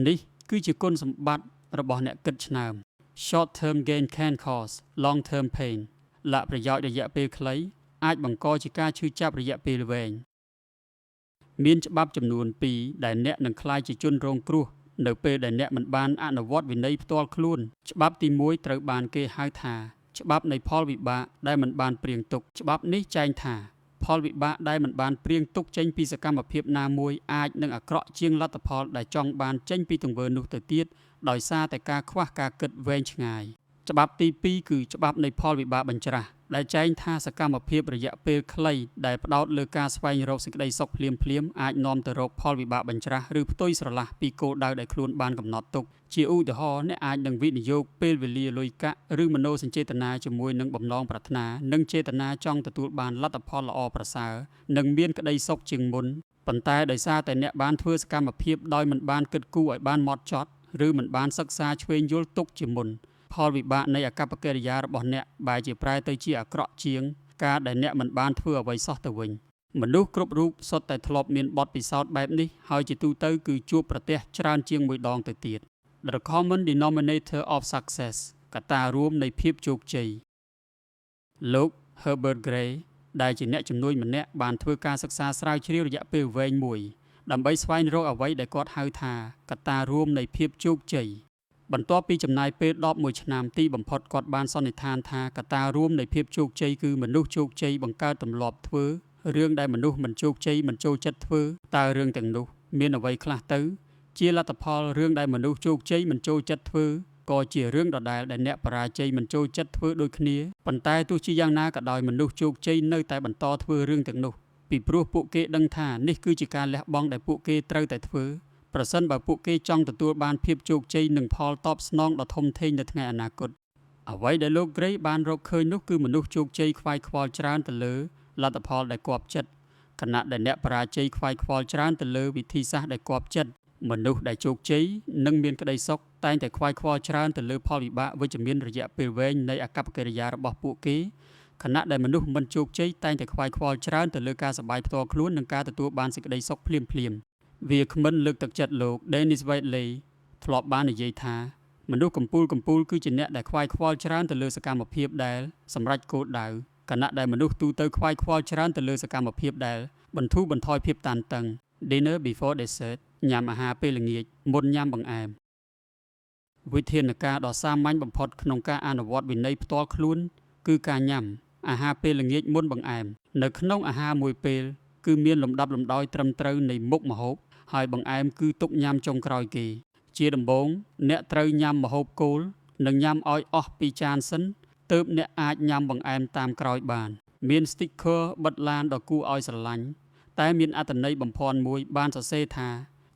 Speaker 1: នេះគឺជាគុណសម្បត្តិរបស់អ្នកគិតឆ្នើម Short term gain can cause long term pain លប្រយោជន៍រយៈពេលខ្លីអាចបង្កជាការឈឺចាប់រយៈពេលវែង មានច្បាប់ចំនួនពីរដែលអ្នកនឹងក្លាយជាជនរងគ្រោះនៅពេលដែលអ្នកមិនបានអនុវត្តវិន័យផ្ទាល់ខ្លួន ច្បាប់ទីមួយត្រូវបានគេហៅថាច្បាប់នៃផលវិបាកដែលមិនបានព្រៀងទុក ច្បាប់នេះចែងថាផលវិបាកដែលមិនបានព្រៀងទុកចេញពីសកម្មភាពណាមួយអាចនឹងអាក្រក់ជាងលទ្ធផលដែលចង់បានចេញពីទង្វើនោះទៅទៀតដោយសារតែការខ្វះការគិតវែងឆ្ងាយ ច្បាប់ទីពីរគឺច្បាប់នៃផលវិបាកបញ្ច្រាស ដែលចែងថាសកម្មភាពរយៈពេលខ្លីដែលផ្ដោតលើការស្វែងរកសេចក្តីសុខភ្លាមៗអាចនាំទៅរកផលវិបាកបញ្ច្រាសឬផ្ទុយស្រឡះពីគោលដៅដែលខ្លួនបានកំណត់ទុកជាឧទាហរណ៍អ្នកអាចនឹងវិនិយោគពេលវេលាលុយកាក់ឬមនោសញ្ចេតនាជាមួយនឹងបំណងប្រាថ្នានិងចេតនាចង់ទទួលបានលទ្ធផលល្អប្រសើរនិងមានក្តីសុខជាងមុនប៉ុន្តែដោយសារតែអ្នកបានធ្វើសកម្មភាពដោយមិនបានគិតគូរឲ្យបានហ្មត់ចត់ឬមិនបានសិក្សាឈ្វេងយល់ទុកជាមុនផលវិបាកនៃអាកប្បកិរិយារបស់អ្នកបែរជាប្រែទៅជាអាក្រក់ជាងការដែលអ្នកមិនបានធ្វើអ្វីសោះទៅវិញមនុស្សគ្រប់រូបសុទ្ធតែធ្លាប់មានបទពិសោធន៍បែបនេះហើយជាទូទៅគឺជួបប្រទះច្រើនជាងមួយដងទៅទៀត The common denominator of success កត្តារួមនៃភាពជោគជ័យលោក Herbert Gray ដែលជាអ្នកជំនួញម្នាក់បានធ្វើការសិក្សាស្រាវជ្រាវរយៈពេលវែងមួយដើម្បីស្វែងរកអ្វីដែលគាត់ហៅថាកត្តារួមនៃភាពជោគជ័យបន្ទាប់ពីចំណាយពេល11ឆ្នាំទីបំផុតគាត់បានសន្និដ្ឋានថាកត្តារួមនៃភាពជោគជ័យគឺមនុស្សជោគជ័យបង្កើតទម្លាប់ធ្វើរឿងដែលមនុស្សមិនជោគជ័យមិនចូលចិត្តធ្វើតើរឿងទាំងនោះមានអ្វីខ្លះទៅជាលទ្ធផលរឿងដែលមនុស្សជោគជ័យមិនចូលចិត្តធ្វើក៏ជារឿងដដែលដែលអ្នកបរាជ័យមិនចូលចិត្តធ្វើដូចគ្នាប៉ុន្តែទោះជាយ៉ាងណាក៏ដោយមនុស្សជោគជ័យនៅតែបន្តធ្វើរឿងទាំងនោះពីព្រោះពួកគេដឹងថានេះគឺជាការលះបង់ដែលពួកគេត្រូវតែធ្វើប្រសិនបើពួកគេចង់ទទួលបានភាពជោគជ័យនិងផលតបស្នងដ៏ធំធេងនៅថ្ងៃអនាគតអ្វីដែលលោក Gray បានរកឃើញនោះគឺមនុស្សជោគជ័យខ្វាយខ្វល់ច្រើនទៅលើលទ្ធផលដែលគាប់ចិត្តខណៈដែលអ្នកបរាជ័យខ្វាយខ្វល់ច្រើនទៅលើវិធីសាស្ត្រដែលគាប់ចិត្តមនុស្សដែលជោគជ័យនិងមានក្តីសុខតែងតែខ្វាយខ្វល់ច្រើនទៅលើផលវិបាកវិជ្ជមានរយៈពេលវែងនៃអាកប្បកិរិយារបស់ពួកគេខណៈដែលមនុស្សមិនជោគជ័យតែងតែខ្វាយខ្វល់ច្រើនទៅលើការសប្បាយផ្ទាល់ខ្លួននិងការទទួលបានសេចក្តីសុខភ្លាមៗវាគ្មិនលើកទឹកចិត្តលោក Dennis Waitley ធ្លាប់បាននិយាយថាមនុស្សកំពូលកំពូលគឺជាអ្នកដែលខ្វាយខ្វល់ច្រើនទៅលើសកម្មភាពដែលសម្រេចគោលដៅខណៈដែលមនុស្សទូទៅខ្វាយខ្វល់ច្រើនទៅលើសកម្មភាពដែលបន្ធូរបន្ថយភាពតានតឹង Dinner before dessert ញ៉ាំអាហារពេលល្ងាចមុនញ៉ាំបង្អែមវិធានការដ៏សាមញ្ញបំផុតក្នុងការអនុវត្តវិន័យផ្ទាល់ខ្លួនគឺការញ៉ាំអាហារពេលល្ងាចមុនបង្អែមនៅក្នុងអាហារមួយពេលគឺមានលំដាប់លំដោយត្រឹមត្រូវនៃមុខម្ហូបហើយបង្អែមគឺទុកញ៉ាំចុងក្រោយគេជាដំបូងអ្នកត្រូវញ៉ាំម្ហូបគោលនិងញ៉ាំឲ្យអស់ពីចានសិនទើបអ្នកអាចញ៉ាំបង្អែមតាមក្រោយបានមាន sticker បិទឡានដ៏គួរឲ្យស្រឡាញ់តែមានអត្ថន័យបំភាន់មួយបានសរសេរថា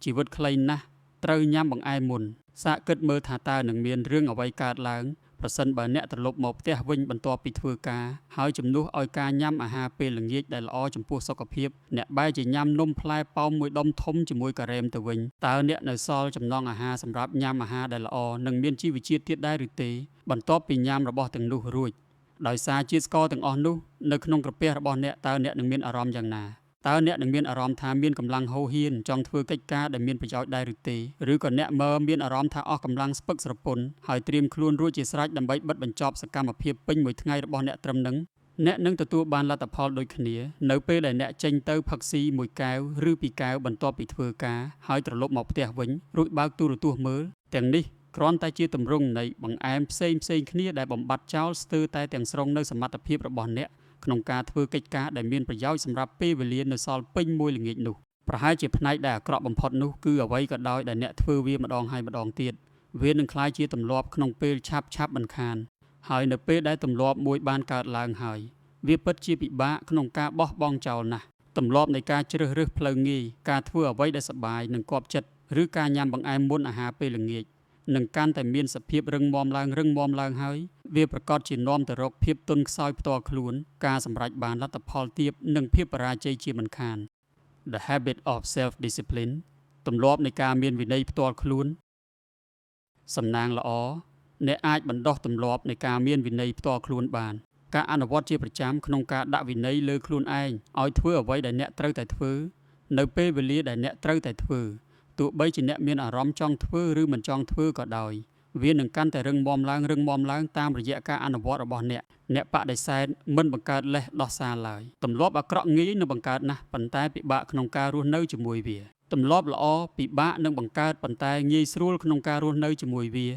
Speaker 1: ជីវិតខ្លីណាស់ត្រូវញ៉ាំបង្អែមមុនសាកគិតមើលថាតើនឹងមានរឿងអ្វីកើតឡើងប្រសិនបើអ្នកត្រឡប់មកផ្ទះវិញបន្ទាប់ពីធ្វើការហើយជំនួសឲ្យការញ៉ាំអាហារពេលល្ងាចដែលល្អចំពោះសុខភាពអ្នកបែរជាញ៉ាំនំផ្លែប៉ោមមួយដុំធំជាមួយការ៉េមទៅវិញតើអ្នកនៅសល់ចំណង់អាហារសម្រាប់ញ៉ាំអាហារដែលល្អនិងមានជីវជាតិទៀតដែរឬទេបន្ទាប់ពីញ៉ាំរបស់ទាំងនោះរួចដោយសារជាតិស្ករទាំងអស់នោះនៅក្នុងក្រពះរបស់អ្នកតើអ្នកនឹងមានអារម្មណ៍យ៉ាងណាតើអ្នកនឹងមានអារម្មណ៍ថាមានកម្លាំងហូរហៀនចង់ធ្វើកិច្ចការដែលមានប្រយោជន៍ដែរឬទេឬក៏អ្នកមើលមានអារម្មណ៍ថាអស់កម្លាំងស្ពឹកស្រពន់ហើយត្រៀមខ្លួនរួចជាស្រេចដើម្បីបិទបញ្ចប់សកម្មភាពពេញមួយថ្ងៃរបស់អ្នកត្រឹមនឹងអ្នកនឹងទទួលបានលទ្ធផលដូចគ្នានៅពេលដែលអ្នកចេញទៅផឹកស៊ីមួយកែវឬពីរកែវបន្ទាប់ពីធ្វើការហើយត្រឡប់មកផ្ទះវិញរួចបើកទូរទស្សន៍មើលទាំងនេះគ្រាន់តែជាទម្រង់នៃបង្អែមផ្សេងផ្សេងគ្នាដែលបំបត្តិចោលស្ទើរតែទាំងស្រុងនូវសមត្ថភាពរបស់អ្នកក្នុងការធ្វើកិច្ចការដែលមានប្រយោជន៍សម្រាប់ពេលវេលានៅសល់ពេញមួយល្ងាចនោះប្រហែលជាផ្នែកដែលអាក្រក់បំផុតនោះគឺអ្វីក៏ដោយដែលអ្នកធ្វើវាម្ដងហើយម្ដងទៀតវានឹងក្លាយជាទម្លាប់ក្នុងពេលឆាប់ឆាប់មិនខានហើយនៅពេលដែលទម្លាប់មួយបានកើតឡើងហើយវាពិតជាពិបាកក្នុងការបោះបង់ចោលណាស់ទម្លាប់នៃការជ្រើសរើសផ្លូវងាយការធ្វើអ្វីដែលសប្បាយនិងគាប់ចិត្តឬការញ៉ាំបង្អែមមុនអាហារពេលល្ងាចនឹងកាន់តែមានសភាពរឹងមាំឡើងរឹងមាំឡើងហើយវាប្រកាសជានាំទៅរកភាពទន់ខ្សោយផ្ទាល់ខ្លួនការសម្រេចបានលទ្ធផលទាបនិងភាពបរាជ័យជាមិនខាន The habit of self discipline ទម្លាប់នៃការមានវិន័យផ្ទាល់ខ្លួនសំណាងល្អអ្នកអាចបណ្ដុះទម្លាប់នៃការមានវិន័យផ្ទាល់ខ្លួនបានការអនុវត្តជាប្រចាំក្នុងការដាក់វិន័យលើខ្លួនឯងឲ្យធ្វើអ្វីដែលអ្នកត្រូវតែធ្វើនៅពេលវេលាដែលអ្នកត្រូវតែធ្វើទោះបីជាអ្នកមានអារម្មណ៍ចង់ធ្វើឬមិនចង់ធ្វើក៏ដោយវានឹងកាន់តែរឹងមាំឡើងរឹងមាំឡើងតាមរយៈការអនុវត្តរបស់អ្នកអ្នកបដិសេធមិនបង្កើតលេសដោះសារឡើយទម្លាប់អាក្រក់ងាយនឹងបង្កើតណាស់ប៉ុន្តែពិបាកក្នុងការរស់នៅជាមួយវាទម្លាប់ល្អពិបាកនឹងបង្កើតប៉ុន្តែងាយស្រួលក្នុងការរស់នៅជាមួយវា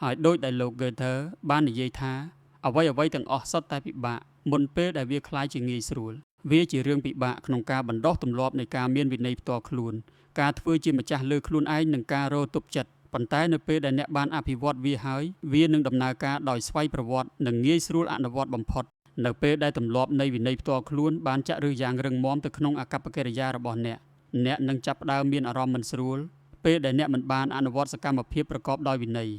Speaker 1: ហើយដោយដែលលោក Goethe បាននិយាយថាអ្វីអ្វីទាំងអស់សុទ្ធតែពិបាកមុនពេលដែលវាក្លាយជាងាយស្រួលវាជារឿងពិបាកក្នុងការបណ្ដុះទម្លាប់នៃការមានវិន័យផ្ទាល់ខ្លួនការធ្វើជាម្ចាស់លើខ្លួនឯងនិងការរទប់ចិត្តប៉ុន្តែនៅពេលដែលអ្នកបានអភិវឌ្ឍវាហើយវានឹងដំណើរការដោយស្វ័យប្រវត្តិនិងងាយស្រួលអនុវត្តបំផុត នៅពេលដែលទម្លាប់នៃវិន័យផ្ទាល់ខ្លួនបានចាក់ឫសយ៉ាងរឹងមាំទៅក្នុងអាកប្បកិរិយារបស់អ្នកអ្នកនឹងចាប់ផ្ដើមមានអារម្មណ៍មិនស្រួលពេលដែលអ្នកមិនបានអនុវត្តសកម្មភាពប្រកបដោយវិន័យ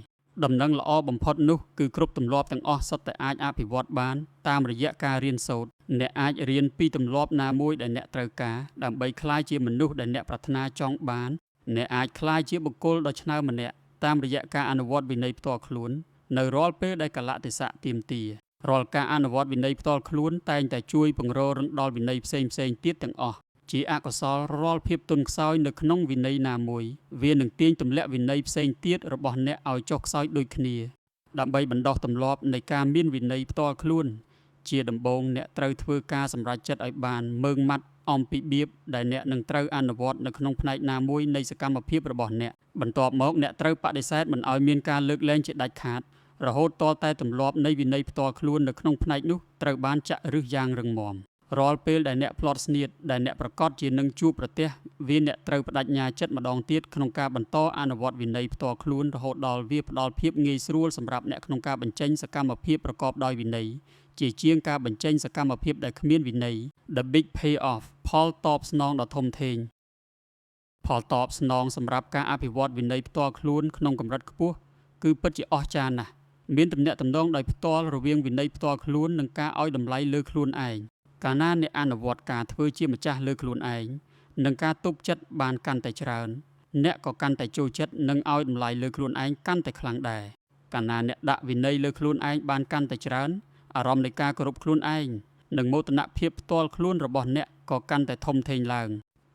Speaker 1: ដំណឹងល្អបំផុតនោះគឺគ្រប់ទម្លាប់ទាំងអស់សុទ្ធតែអាចអភិវឌ្ឍបានតាមរយៈការរៀនសូត្រអ្នកអាចរៀនពីទម្លាប់ណាមួយដែលអ្នកត្រូវការដើម្បីក្លាយជាមនុស្សដែលអ្នកប្រាថ្នាចង់បានអ្នកអាចក្លាយជាបុគ្គលដ៏ឆ្នើមម្នាក់តាមរយៈការអនុវត្តវិន័យផ្ទាល់ខ្លួននៅរាល់ពេលដែលកាលៈទេសៈទាមទាររាល់ការអនុវត្តវិន័យផ្ទាល់ខ្លួនតែងតែជួយពង្រឹងដល់វិន័យផ្សេងៗទៀតទាំងអស់ជាអកុសលរាល់ភាពទន់ខ្សោយនៅក្នុងវិន័យណាមួយវានឹងទាញទម្លាក់វិន័យផ្សេងទៀតរបស់អ្នកឲ្យចុះខ្សោយដូចគ្នាដើម្បីបណ្ដុះទម្លាប់នៃការមានវិន័យផ្ទាល់ខ្លួនជាដំបូងអ្នកត្រូវធ្វើការសម្រេចចិត្តឲ្យបានម៉ឺងម៉ាត់អំពីរបៀបដែលអ្នកនឹងត្រូវអនុវត្តនៅក្នុងផ្នែកណាមួយនៃសកម្មភាពរបស់អ្នកបន្ទាប់មកអ្នកត្រូវបដិសេធមិនឲ្យមានការលើកលែងជាដាច់ខាតរហូតទាល់តែទម្លាប់នៃវិន័យផ្ទាល់ខ្លួននៅក្នុងផ្នែកនោះត្រូវបានចាក់ឫសយ៉ាងរឹងមាំរាល់ពេលដែលអ្នកភ្លាត់ស្នៀតដែលអ្នកប្រាកដជានឹងជួបប្រទះវាអ្នកត្រូវប្តេជ្ញាចិត្តម្ដងទៀតក្នុងការបន្តអនុវត្តវិន័យផ្ទាល់ខ្លួនរហូតដល់វាផ្ដល់ភាពងាយស្រួលសម្រាប់អ្នកក្នុងការបញ្ចេញសកម្មភាពប្រកបដោយវិន័យជាជាងការបញ្ចេញសកម្មភាពដែលគ្មានវិន័យ The Big Payoff ផលតបស្នងដ៏ធំធេងផលតបស្នងសម្រាប់ការអភិវឌ្ឍវិន័យផ្ទាល់ខ្លួនក្នុងកម្រិតខ្ពស់គឺពិតជាអស្ចារ្យណាស់មានទំនាក់ទំនងដោយផ្ទាល់រវាងវិន័យផ្ទាល់ខ្លួននិងការឲ្យតម្លៃលើខ្លួនឯងកាលណាអ្នកអនុវត្តការធ្វើជាម្ចាស់លើខ្លួនឯងនិងការទប់ចិត្តបានកាន់តែច្រើនអ្នកក៏កាន់តែចូលចិត្តនិងឲ្យតម្លៃលើខ្លួនឯងកាន់តែខ្លាំងដែរកាលណាអ្នកដាក់វិន័យលើខ្លួនឯងបានកាន់តែច្រើនអារម្មណ៍នៃការគោរពខ្លួនឯងនិងមោទនភាពផ្ទាល់ខ្លួនរបស់អ្នកក៏កាន់តែធំធេងឡើង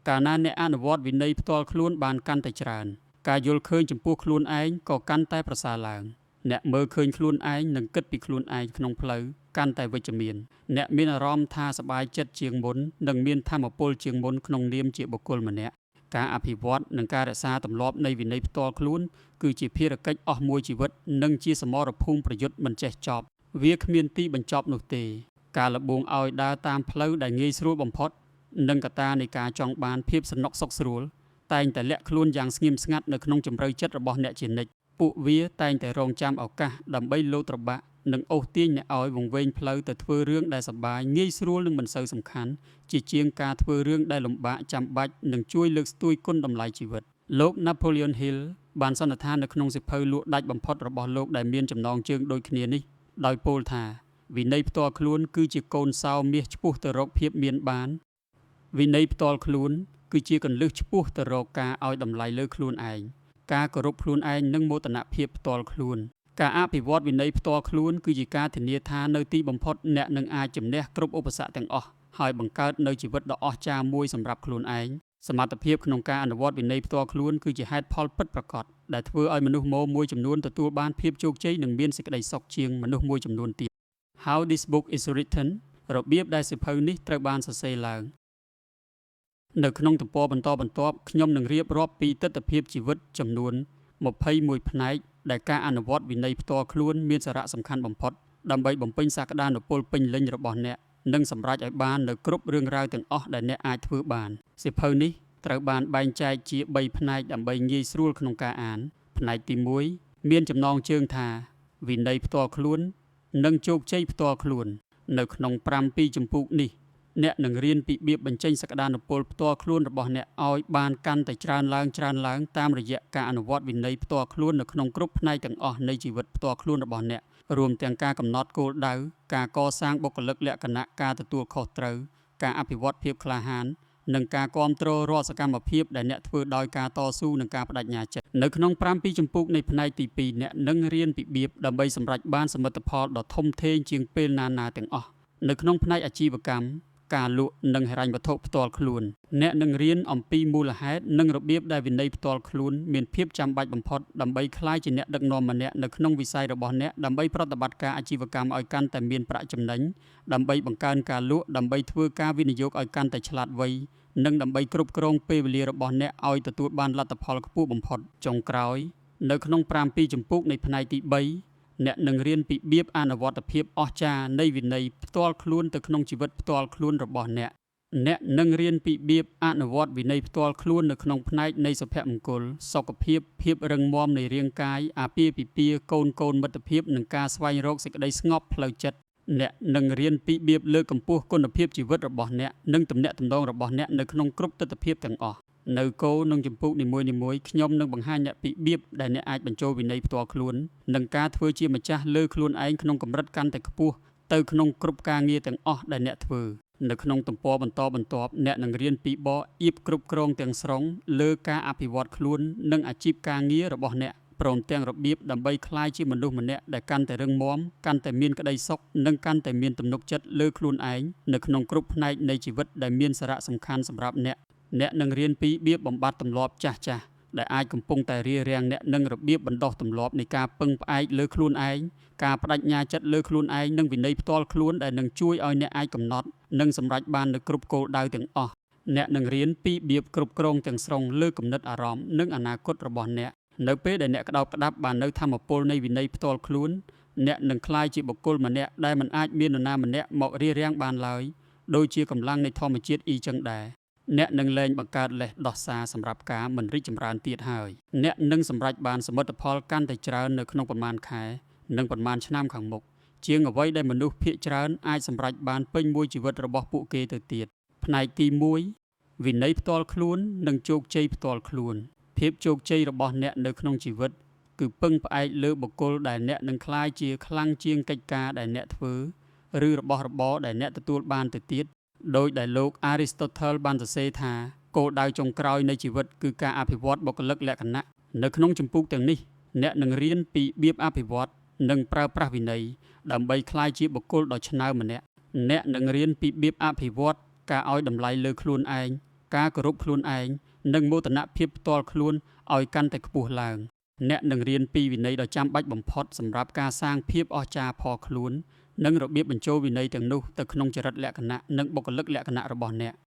Speaker 1: កាលណាអ្នកអនុវត្តវិន័យផ្ទាល់ខ្លួនបានកាន់តែច្រើនការយល់ឃើញចំពោះខ្លួនឯងក៏កាន់តែប្រសើរឡើងអ្នកមើលឃើញខ្លួនឯងនិងគិតពីខ្លួនឯងក្នុងផ្លូវកាន់តែវិជ្ជមានអ្នកមានអារម្មណ៍ថាសប្បាយចិត្តជាងមុននិងមានថាមពលជាងមុនក្នុងនាមជាបុគ្គលម្នាក់ការអភិវឌ្ឍនិងការរក្សាទម្លាប់នៃវិន័យផ្ទាល់ខ្លួនគឺជាភារកិច្ចអស់មួយជីវិតនិងជាសមរភូមិប្រយុទ្ធមិនចេះចប់វាគ្មានទីបញ្ចប់នោះទេការល្បួងឲ្យដើរតាមផ្លូវដែលងាយស្រួលបំផុតនិងកត្តានៃការចង់បានភាពស្រណុកសុខស្រួលតែងតែលាក់ខ្លួនយ៉ាងស្ងៀមស្ងាត់នៅក្នុងជម្រៅចិត្តរបស់អ្នកជានិច្ចពួកវាតែងតែរងចាំឱកាសដើម្បីលោតត្របាក់និងអូសទាញអ្នកឲ្យវង្វេងផ្លូវទៅធ្វើរឿងដែលសប្បាយងាយស្រួលនិងមិនសូវសំខាន់ជាជាងការធ្វើរឿងដែលលំបាកចាំបាច់និងជួយលើកស្ទួយគុណតម្លៃជីវិតលោក Napoleon Hill បានសន្និដ្ឋាននៅក្នុងសៀវភៅលក់ដាច់បំផុតរបស់លោកដែលមានចំណងជើងដូចគ្នានេះដោយពោលថាវិន័យផ្ទាល់ខ្លួនគឺជាកូនសោមាសឆ្ពោះទៅរកភាពមានបានវិន័យផ្ទាល់ខ្លួនគឺជាគន្លឹះឆ្ពោះទៅរកការឲ្យតម្លៃលើខ្លួនឯងការគោរពខ្លួនឯងនិងមោទនភាពផ្ទាល់ខ្លួនការអភិវឌ្ឍវិន័យផ្ទាល់ខ្លួនគឺជាការធានាថានៅទីបំផុតអ្នកនឹងអាចជំនះគ្រប់ឧបសគ្គទាំងអស់ហើយបង្កើតនូវជីវិតដ៏អស្ចារ្យមួយសម្រាប់ខ្លួនឯងសមត្ថភាពក្នុងការអនុវត្តវិន័យផ្ទាល់ខ្លួនគឺជាហេតុផលពិតប្រាកដដែលធ្វើឲ្យមនុស្សមួយចំនួនទទួលបានភាពជោគជ័យនិងមានសេចក្តីសុខជាងមនុស្សមួយចំនួនទៀត How this book is written របៀបដែលសៀវភៅនេះត្រូវបានសរសេរឡើងនៅក្នុងទំព័របន្តបន្ទាប់ខ្ញុំនឹងរៀបរាប់ពីទិដ្ឋភាពជីវិតចំនួន21ផ្នែកដែលការអនុវត្តវិន័យផ្ទាល់ខ្លួនមានសារៈសំខាន់បំផុតដើម្បីបំពេញសក្តានុពលពេញលេញរបស់អ្នកនិងសម្រេចឲ្យបាននូវគ្រប់រឿងរ៉ាវទាំងអស់ដែលអ្នកអាចធ្វើបានសៀវភៅនេះត្រូវបានបែងចែកជា3ផ្នែកដើម្បីងាយស្រួលក្នុងការអានផ្នែកទី1មានចំណងជើងថាវិន័យផ្ទាល់ខ្លួននិងជោគជ័យផ្ទាល់ខ្លួននៅក្នុង7ជំពូកនេះអ្នកនឹងរៀនពីរបៀបបញ្ចេញសក្តានុពលផ្ទាល់ខ្លួនរបស់អ្នកឲ្យបានកាន់តែច្រើនឡើងច្រើនឡើងតាមរយៈការអនុវត្តវិន័យផ្ទាល់ខ្លួននៅក្នុងគ្រប់ផ្នែកទាំងអស់នៃជីវិតផ្ទាល់ខ្លួនរបស់អ្នករួមទាំងការកំណត់គោលដៅការកសាងបុគ្គលិកលក្ខណៈការទទួលខុសត្រូវការអភិវឌ្ឍភាពក្លាហាននិងការគាំទ្ររាល់សកម្មភាពដែលអ្នកធ្វើដោយការតស៊ូនិងការប្តេជ្ញាចិត្តនៅក្នុង7ជំពូកនៃផ្នែកទី2អ្នកនឹងរៀនពីរបៀបដើម្បីសម្រេចបានសមិទ្ធផលដ៏ធំធេងជាងពេលណាៗទាំងអស់នៅក្នុងផ្នែកអាជីវកម្មការលក់និងហិរញ្ញវត្ថុផ្ទាល់ខ្លួនអ្នកនឹងរៀនអំពីមូលហេតុនិងរបៀបដែលវិន័យផ្ទាល់ខ្លួនមានភាពចាំបាច់បំផុតដើម្បីក្លាយជាអ្នកដឹកនាំម្នាក់នៅក្នុងវិស័យរបស់អ្នកដើម្បីប្រតិបត្តិការអាជីវកម្មឲ្យកាន់តែមានប្រាក់ចំណេញដើម្បីបង្កើនការលក់ដើម្បីធ្វើការវិនិយោគឲ្យកាន់តែឆ្លាតវៃនិងដើម្បីគ្រប់គ្រងពេលវេលារបស់អ្នកឲ្យទទួលបានលទ្ធផលខ្ពស់បំផុតចុងក្រោយនៅក្នុង7ជំពូកនៃផ្នែកទី3អ្នកនឹងរៀនពីរបៀបអនុវត្តភាពអស្ចារ្យនៃវិន័យផ្ទាល់ខ្លួនទៅក្នុងជីវិតផ្ទាល់ខ្លួនរបស់អ្នកអ្នកនឹងរៀនពីរបៀបអនុវត្តវិន័យផ្ទាល់ខ្លួននៅក្នុងផ្នែកនៃសុភមង្គលសុខភាពភាពរឹងមាំនៃរាងកាយអាពាហ៍ពិពាហ៍កូនមិត្តភាពនិងការស្វែងរកសេចក្តីស្ងប់ផ្លូវចិត្ត អ្នកនឹងរៀនពីរបៀបលើកកម្ពស់គុណភាពជីវិតរបស់អ្នកនិងទំនាក់ទំនងរបស់អ្នកនៅក្នុងគ្រប់ទិដ្ឋភាពទាំងអស់នៅគោលនិងជំពូកនីមួយៗខ្ញុំនឹងបង្ហាញអ្នកពីរបៀបដែលអ្នកអាចបញ្ចូលវិន័យផ្ទាល់ខ្លួននិងការធ្វើជាម្ចាស់លើខ្លួនឯងក្នុងកម្រិតកាន់តែខ្ពស់ទៅក្នុងគ្រប់ការងារទាំងអស់ដែលអ្នកធ្វើនៅក្នុងទំព័របន្តបន្ទាប់អ្នកនឹងរៀនពីបអៀបគ្រប់គ្រងទាំងស្រុងលើការអភិវឌ្ឍខ្លួននិងអាជីពការងាររបស់អ្នកព្រមទាំងរបៀបដើម្បីក្លាយជាមនុស្សម្នាក់ដែលកាន់តែរឹងមាំកាន់តែមានក្តីសុខនិងកាន់តែមានទំនុកចិត្តលើខ្លួនឯងនៅក្នុងគ្រប់ផ្នែកនៃជីវិតដែលមានសារៈសំខាន់សម្រាប់អ្នកអ្នកនឹងរៀនពីរបៀបបំបត្តិទម្លាប់ចាស់ៗដែលអាចកំពុងតែរារាំងអ្នកនិងរបៀបបណ្ដុះទម្លាប់នៃការពឹងផ្អែកលើខ្លួនឯងការប្តេជ្ញាចិត្តលើខ្លួនឯងនិងវិន័យផ្ទាល់ខ្លួនដែលនឹងជួយឲ្យអ្នកអាចកំណត់និងសម្រេចបាននូវគ្រប់គោលដៅទាំងអស់អ្នកនឹងរៀនពីរបៀបគ្រប់គ្រងទាំងស្រុងលើគំនិតអារម្មណ៍និងអនាគតរបស់អ្នកនៅពេលដែលអ្នកក្តោបក្តាប់បាននូវថាមពលនៃវិន័យផ្ទាល់ខ្លួនអ្នកនឹងក្លាយជាបុគ្គលម្នាក់ដែលមិនអាចមាននរណាម្នាក់មករារាំងបានឡើយដូចជាកម្លាំងនៃធម្មជាតិអ៊ីចឹងដែរអ្នកនឹងលែងបង្កើតលេសដោះសារសម្រាប់ការមិនរីកចម្រើនទៀតហើយអ្នកនឹងសម្រេចបានសមិទ្ធផលកាន់តែច្រើននៅក្នុងប៉ុន្មានខែនិងប៉ុន្មានឆ្នាំខាងមុខជាងអ្វីដែលមនុស្សភាគច្រើនអាចសម្រេចបានពេញមួយជីវិតរបស់ពួកគេទៅទៀតផ្នែកទី1វិន័យផ្ទាល់ខ្លួននិងជោគជ័យផ្ទាល់ខ្លួនភាពជោគជ័យរបស់អ្នកនៅក្នុងជីវិតគឺពឹងផ្អែកលើបុគ្គលដែលអ្នកនឹងក្លាយជាខ្លាំងជាងកិច្ចការដែលអ្នកធ្វើឬរបស់របរដែលអ្នកទទួលបានទៅទៀតដោយដែលលោកអារីស្តូថលបានសរសេរថាគោលដៅចុងក្រោយនៃជីវិតគឺការអភិវឌ្ឍបុគ្គលិកលក្ខណៈនៅក្នុងជំពូកទាំងនេះអ្នកនឹងរៀនពីរបៀបអភិវឌ្ឍនិងប្រើប្រាស់វិន័យដើម្បីក្លាយជាបុគ្គលដ៏ឆ្នើមម្នាក់អ្នកនឹងរៀនពីរបៀបអភិវឌ្ឍការឲ្យតម្លៃលើខ្លួនឯងការគោរពខ្លួនឯងនិងមោទនភាពផ្ទាល់ខ្លួនឲ្យកាន់តែខ្ពស់ឡើងអ្នកនឹងរៀនពីវិន័យដ៏ចាំបាច់បំផុតសម្រាប់ការសាងភាពអស្ចារ្យផងខ្លួននិងរបៀបបញ្ចូលវិន័យទាំងនោះទៅក្នុងចរិតលក្ខណៈនិងបុគ្គលិកលក្ខណៈរបស់អ្នក។